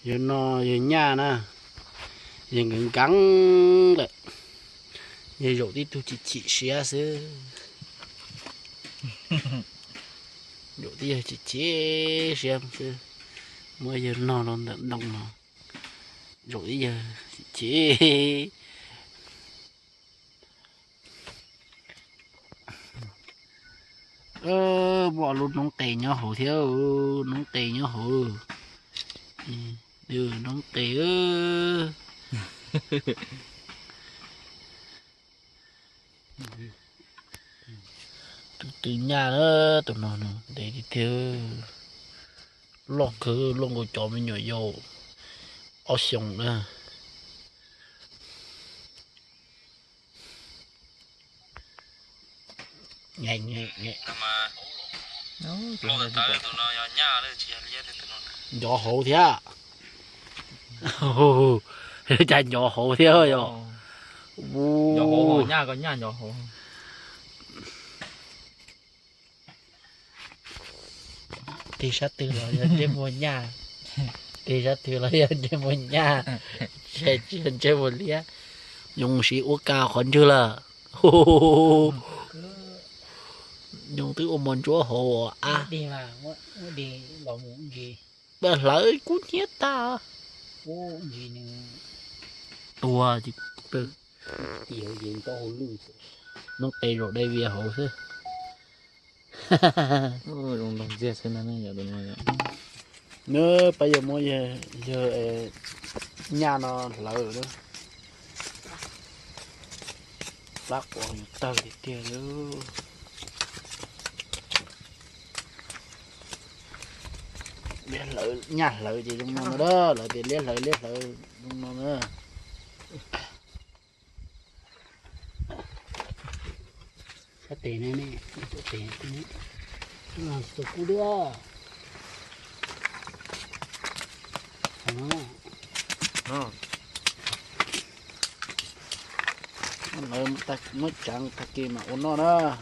Yawg no yawg nyaj na, yawg nkees nkees lawm, yawg zaum tib tug chim chim siab xwb. Zaum tib yawg chim chim siab xwb, muab yawg nog rau ntawm ntoo no, zaum tib yawg chim chim. Muaj lub noob qes nyob hauv thiab, noob qes nyob hauv. Noob qes. Tus twg nyaj na, tus no ntev tiag tiag, loj kawg, loj nkaus cov me nyuam yaus ob xyoos na. Ncov hauv thiab. Cas ncov hauv thiab yom. Tig sab twg los yog ntsej muag nyaj, tig sab twg los yog ntsej muag nyaj, ntsej muag liab, yoov siv ua ka qhov ntswg lawm. Yoov twb ua mos ntsuab hauv av. Hlawv kub hnyiab tag. Tua, noob qes zaum dai vias hauv xwb. Peb yuav muab yawg nyaj no hlawv. Plab quas tawg tiag tiag li. Liab hlawv, nyaj hlawv ces zoo no na, lawv tias liab hlawv liab hlawv zoo no na. Sab tes ne, tes, tus kub dua. Muab tseev tag kis mam ua noj na.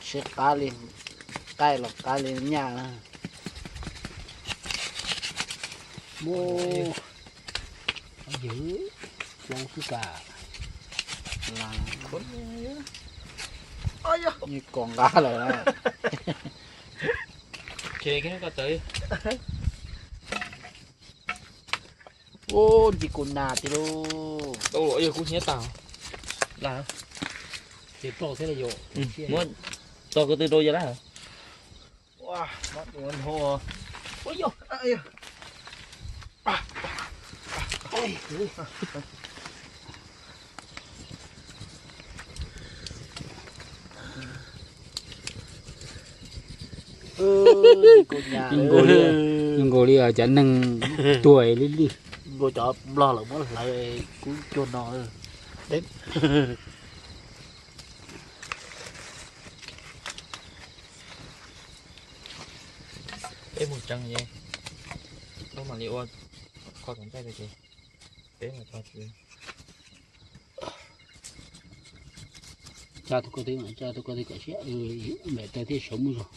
Sib qab li, qaij los qab li nyaj na. Yawg, hlob xwb kas. Yeej kos nqab lawm. Ua ntsis kus nas tiag lauj. Tau los yog kub hnyiab tag. Ces ploj thiab los yog. Muab tso ko tw rau yawg lawm. Zoo nkaus li cov neeg tuag li li. Nkaus cov nplog lawv muab hlawv kub cuag no. Peb mus tseev, peb mam li ua qho tom ntej ces peb mam tso. Tsa tus ko tw, tsa tus ko tw kom siab, mam taw thiaj sawv mus zog.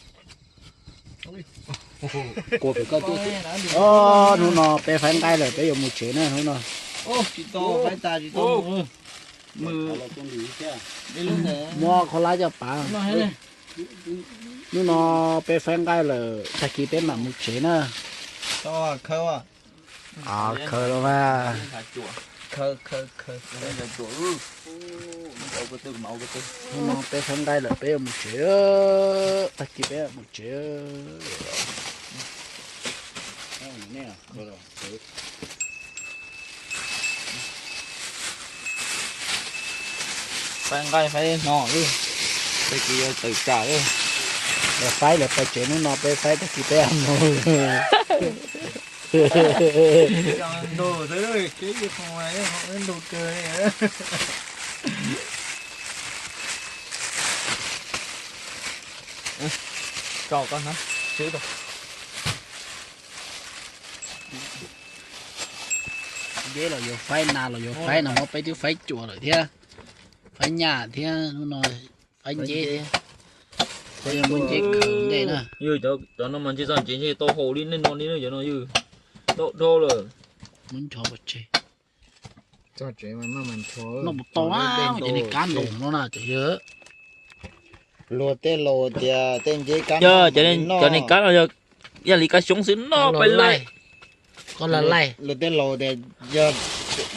Hnub no peb faib nqaij lawm, peb yuav mus tsev na hnub no. Muab khaub hlab coj pav. Hnub no peb faib nqaij lawm, tag kis peb mam mus tsev na. Khaws los mas. Hnub no peb faib nqaij lawm, peb yuav mus tsev, tag kis peb mus tsev. Faib nqaij faib no, tag kis yuav tawm tsam. Faib lawm peb tsev, hnub no peb faib, tag kis peb mus. Deb los yuav faib, nas los yuav faib no, muab peb twb faib cuam lawm thiab, faib nyaj thiab, hnub no faib nceb thiab. Peb yuav muab nceb khaws ntej na. Yog cov no mas ntshe txog ntsev ntshe tau haus li nej no li na, cov no yog. Ntau dhau lawm. Muab ncho pov tseg. Noj puas tau na, ces niag kab ntaus no na cov yawg. Luag tej laus tias tej nceb kab, cov niag kab no yog ib yam li kab xyoob xwb, noj pais laij. Koj lag laij. Luag tej laus tias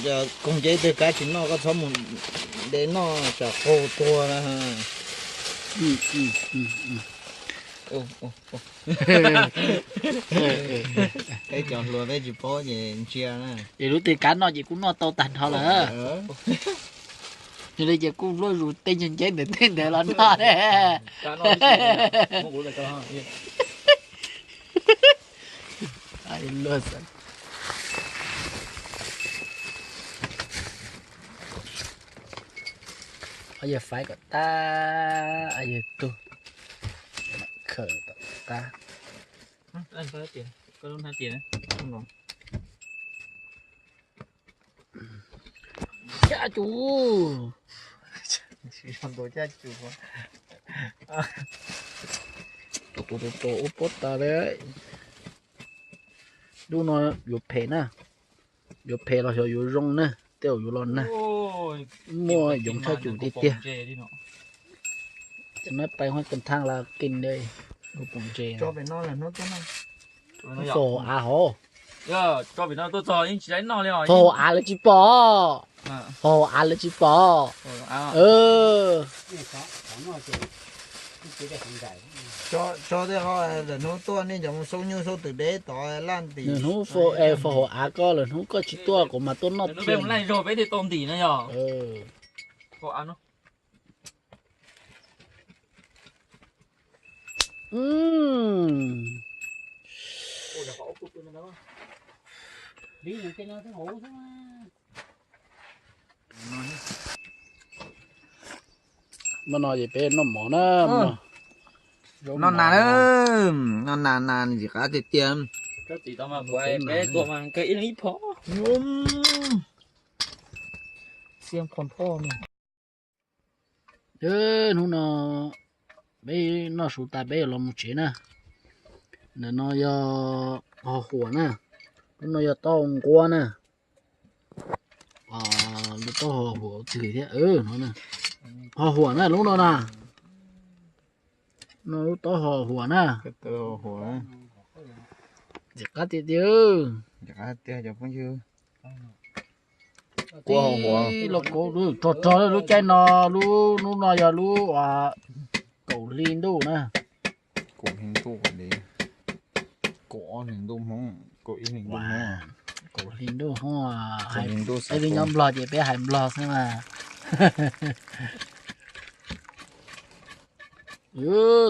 yog koog nceb twg kab tsis noj koj txhob mus de noj tsam qaug tuag na. Peb cov hluas peb tsis paub ces ntsia na. Ces lub twg kab noj ces kuj noj tau tag nrho lawm. Yog li ces kuj luaj zus tej nceb ntawd tej ntawd los noj. Yawg faib kom tab, yawg tug khawm kom tab. Caj cu. Tus tus tus tus ua pob tas li. Lub no yuav phem na, yuav phem los xyov yuav zoo na, tej zaum yuav los nag, muaj yoov tshaj cum tiag tiag. Cov no pais huaj kas thaj la kis li. Faus av hov. Faus av lawv tsis pom. Faus av lawv tsis pom. Tso tej qho lwm hnub tuaj nej cov mus xauj nyuj xauj twm deb tod laj ntim. Lwm hnub faus av koj, lwm hnub koj tsis tuaj kuv mas tuaj noj thiab. Mas no ces peb noj mov na. Noj nas, noj nas, nas ntxim qab tiag tiag. Peb tua mas kawg ib leeg ib phom. Hnub no peb noj su tas peb yuav los mus tsev na. Ntawm no yog ho huam na, lub no yog taub hau nquab na. Lub taub hau huam twg thiab no, ho huam na lub no na. No lub taub hau huam na. Ntxim qab tiag tiag. Kua hau huam, lauj kaub, rog rog lub caij no, lub hnub no yog lub kaum hli ntuj na. Kaum hli ntuj li, kaum ob hlis ntuj Hmoob, kaum ib hlis ntuj Hmoob. Kaum hli ntuj Hmoob, peb nyob Nplog ces peb hais Nplog xwb mas.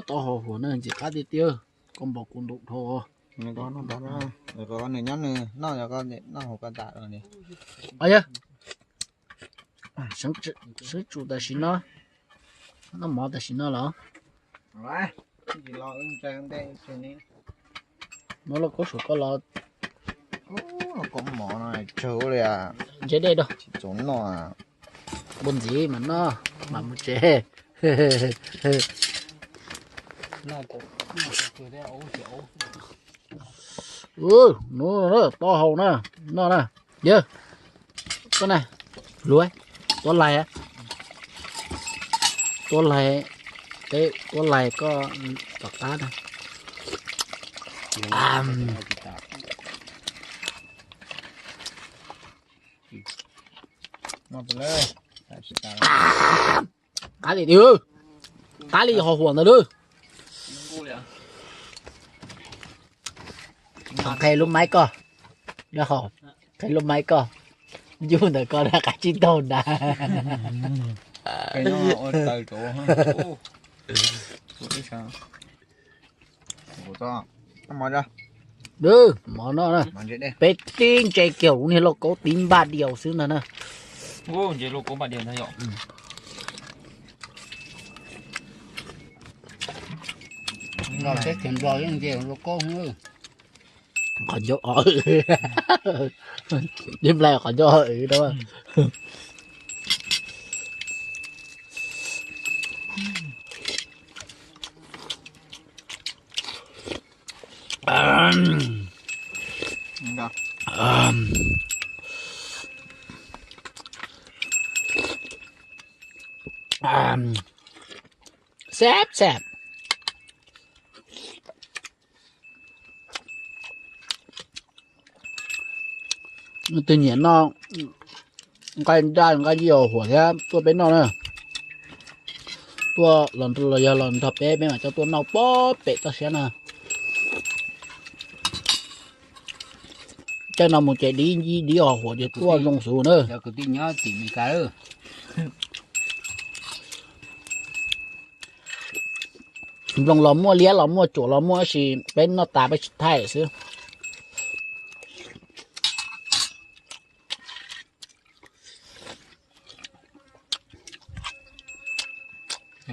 Taub hau huam na ntxim qab tiag tiag, koj npau kuv ntaus dhau. Nws nyob nws noj, noj hauv ko tas. Yog, sib tsum tam sim no, noj mov tam sim no los. Muab lauj kaub suav koj los. Lauj kaub mov no tsawg li, ntse dej rau tsis txaus noj. Npau ntxiv mas noj mam mus tsev. Hnub no taub hau na, noj na. Yog, koj na, luav, tuab laig, tuab laig, peb tuab laig koj tom qab na. Qab li, qab li ho huam ntawd lawm. Qhia lub maib koj, qhia lub maib koj, yug ntawm koj na qab tsib taug na. Mov no, peb tib ntse kiag lub niag lauj kaub tiv npaj diaus xwb ntag na. Qhov ncauj o, ib nplai qhov ncauj o na. Xab xab. Tus nyiam noj nqaij nraj nqaij ncej hos huam thiab tuaj peb noj na. Tuaj los yog los nrog peb, peb mam coj tuaj noj pob pem toj siab na. Caij no mus ces dib dib hos huam ces tuaj zoo xwb na. Nploos los muaj, liab los muaj, tsuam los muaj, tab sis peb noj tas peb tsis thaij xwb.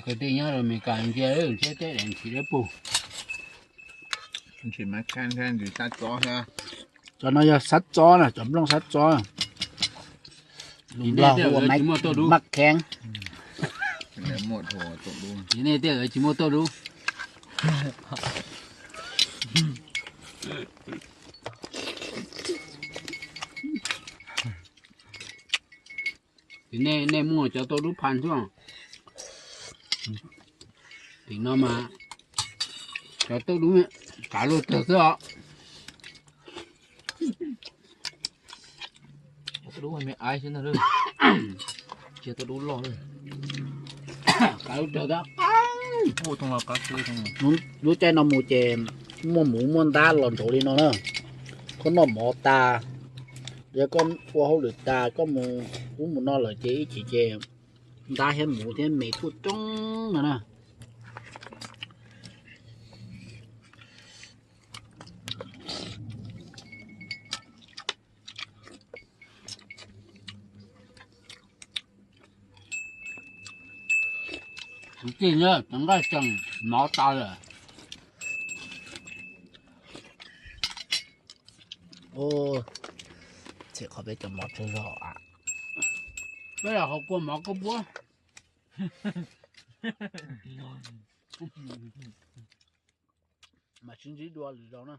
Kwv tij nyob rau Amelikas ntsia thiab teb daim ntsis dawb paug. Ntsis mab khab thiab ntsis sab tsob thiab. Cov no yog sab tsob na, cov nplooj sab tsob. Lus Nplog hu ua mab kheeb. Nej tej tsis muaj tauj dub. Tim nej muaj cov tauj dub pha xwb. Tim no mas cov tauj dub kav luaj tawg xwb os. Tauj dub me aiv xwb na. Tsis tauj dub loj. Kav luaj tawg xwb. Lub caij no mus ces muaj muv muaj ntab los ntsauv li no na. Koj noj mov tas, yog koj ua hauj lwm tas koj mus ub mus no lawm ces ib chim ces ntab thiab muv thiab me tuaj coob no na. Kwv tij, cov nqaij tseem mov tas lawm. Txhim qhov peb cov mov tsawg zog. Peb los haus kua mov koj puab. Mam sib ntsib dua lwm zaus na.